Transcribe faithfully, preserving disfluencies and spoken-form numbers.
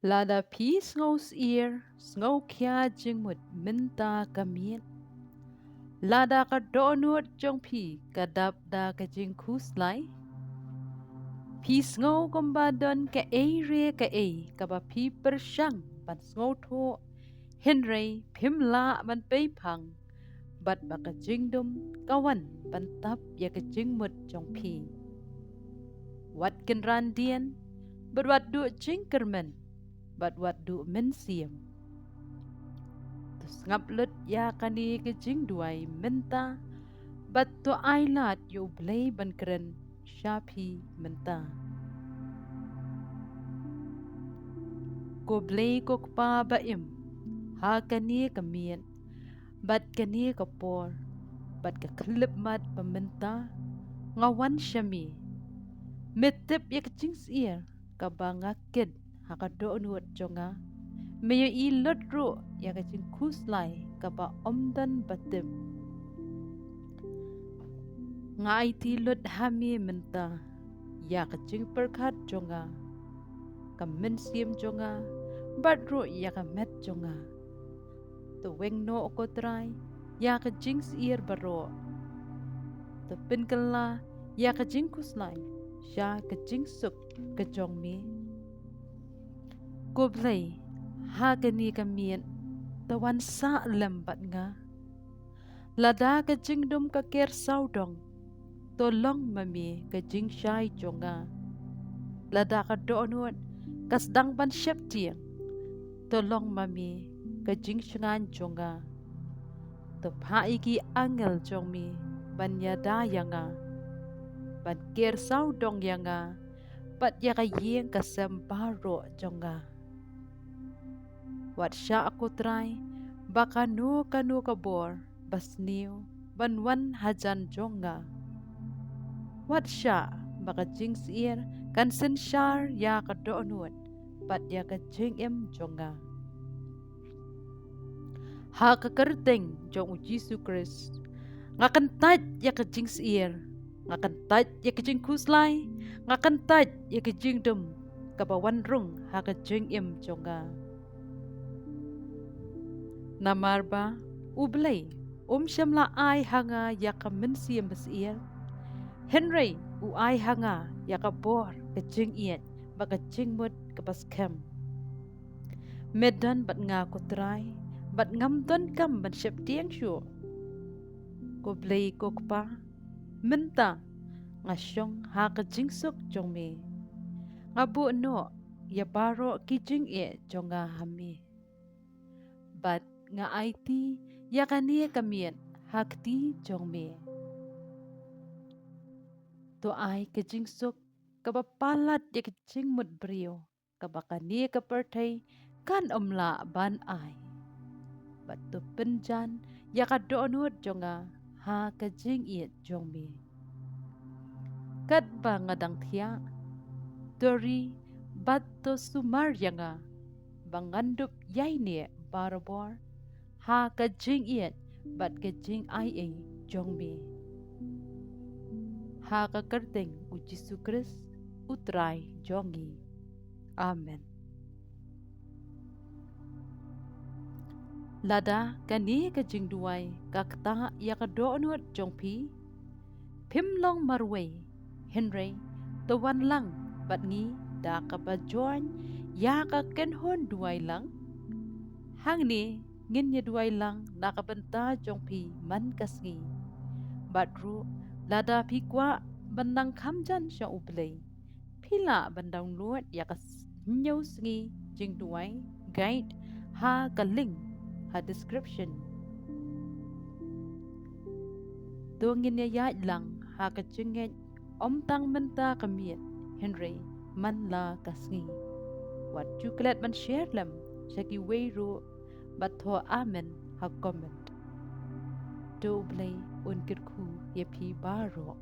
Lada phi sngewsyier, sngewkhia jingmut mynta ka miet, lada ka dohnud jong phi ka dap da ka jingkhuslai, phi sngew kumba don kaei re kaei kaba phi pyrshang ban sngewthuh, hynrei phim lah ban peiphang, bad ba ka jingdum ka wan ban tap ïa ka jingmut jong phi. Wat kynran dien, bad wat duh jingkyrmen, bad wat duh mynsiem. To sngap lut ïa kane ka jingduwai mynta, bad to ai lad ïa U Blei ban kren sha phi mynta. Ko Blei ko Kpa ba im, ha kane ka miet, bad kane ka por, bad ka khyllipmat ba mynta nga wan sha me. Me tip ïa ka jingsyier kaba nga kit ha ka dohnud jong nga. Me ïohi lut ruh ïa ka jingkhuslai kaba ym don ba tip. Nga aiti lut ha me mynta ïa ka jingpyrkhat jong nga, ka mynsiem jong nga, bad ruh ïa ka met jong nga. To weng noh ko Trai ïa ka jingsyier baroh. To pynkylla ïa ka jingkhuslai sha ka jingsuk ka jong me. Ko Blei, ha kane ka miet, to wan sah lem bad nga. Lada ka jingdum ka ker sawdong, to long ma me ka jingshai jong nga. Lada ka dohnud ka sdang ban sheptieng, to long ma me ka jingshngaiñ jong nga. To phah ïa ki angel jong me ban ïada ïa nga, ban ker sawdong ïa nga, bad ïa ka ïing ka sem baroh jong nga. Wat shah ko Trai ba kano kano ka bor ba sniew ban wan hajan jong nga. Wat shah ba ka jingsyier kan synshar ïa ka dohnud bad ïa ka jingim jong nga. Ha ka kyrteng jong U Jisu Khrist, nga kyntait ïa ka jingsyier, nga kyntait ïa ka jingkhuslai, nga kyntait ïa ka jingdum kaba wan rung ha ka jingim jong nga. Namar ba U Blei um shym la ai ha nga ïa ka mynsiem ba syier, hynrei u ai ha nga ïa ka bor ka jingïeit bad ka jingmut kaba skhem. Me don bad nga ko Trai, bad ngam donkam ban sheptieng shuh. Ko Blei ko Kpa, mynta nga shong ha ka jingsuk jong me. Nga buh noh ïa baroh ki jingeh jong nga ha me, bad nga aiti ïa kane ka miet ha kti jong me. To ai ka jingsuk kaba palat ïa ka jingmut briew kaba kane ka pyrthei kan ym lah ban ai. Bad to pynjan ïa ka dohnud jong nga ha ka jingïeit jong me. Katba nga dang thiah, to ri bad to sumar ïa nga ba ngan dup ïaineh barabor ha ka jingïeit bad ka jingaiei jong me. Ha ka kyrteng U Jisu Khrist, U Trai jong ngi. Amen. Lada kane ka jingduwai ka ktah ïa ka dohnud jong phi, phim long marwei, hynrei to wan lang bad ngi da kaba join ïa ka kynhun duwai lang. Hangne ngin ïa duwai lang na ka bynta jong phi man ka sngi. Bad ruh lada phi kwah ban nang kham jan sha U Blei, phi lah ban download ïa ka s-, hynñiew sngi jingduwai guide ha ka link ha description. To ngin ïa ïaid lang ha ka jingngeit ym tang mynta ka miet, hynrei man la ka sngi. Wat ju klet ban share lem sha kiwei ruh, bad thoh amen ha comment. To U Blei un kyrkhu ïa phi baroh.